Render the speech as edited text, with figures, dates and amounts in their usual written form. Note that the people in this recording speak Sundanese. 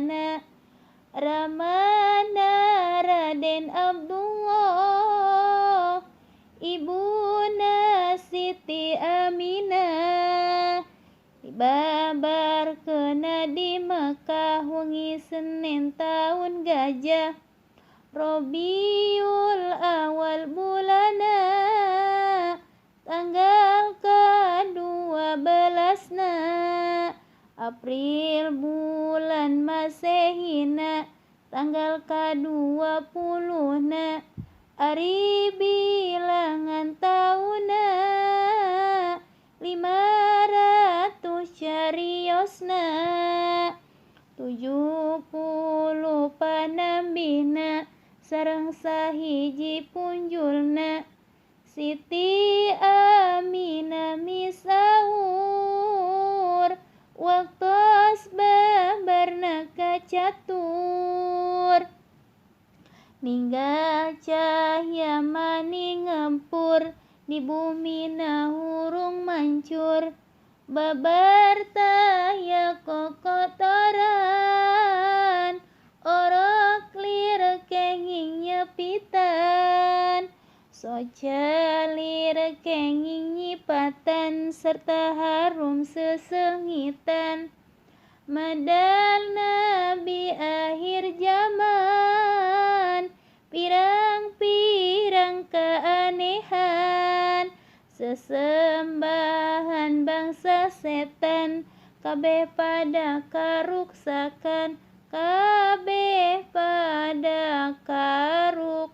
Aminah, Ramana Raden Abdullah, Ibuna Siti Aminah. Dibabarkeunna di Mekah wengi Senin taun gajah, Robiul Awal bulana, tanggal ke-12na, April bulan Masehina, tanggal ke-20na, ari bilangan tauna 500 cariosna, 70 panambihna, sareng sahiji punjulna, Siti Aminah misaur, waktos babarna kacatur, ninggal cahya mani ngempur, di bumi na hurung mancur, babar taya kokotoran, orok lir kenging nyepitan, soca lir kenging nyipatan, serta harum sesengitan. Madal nabi akhir zaman, pirang-pirang keanehan, sesembahan bangsa setan, kabeh pada karuksakan, kabeh pada karuksakan.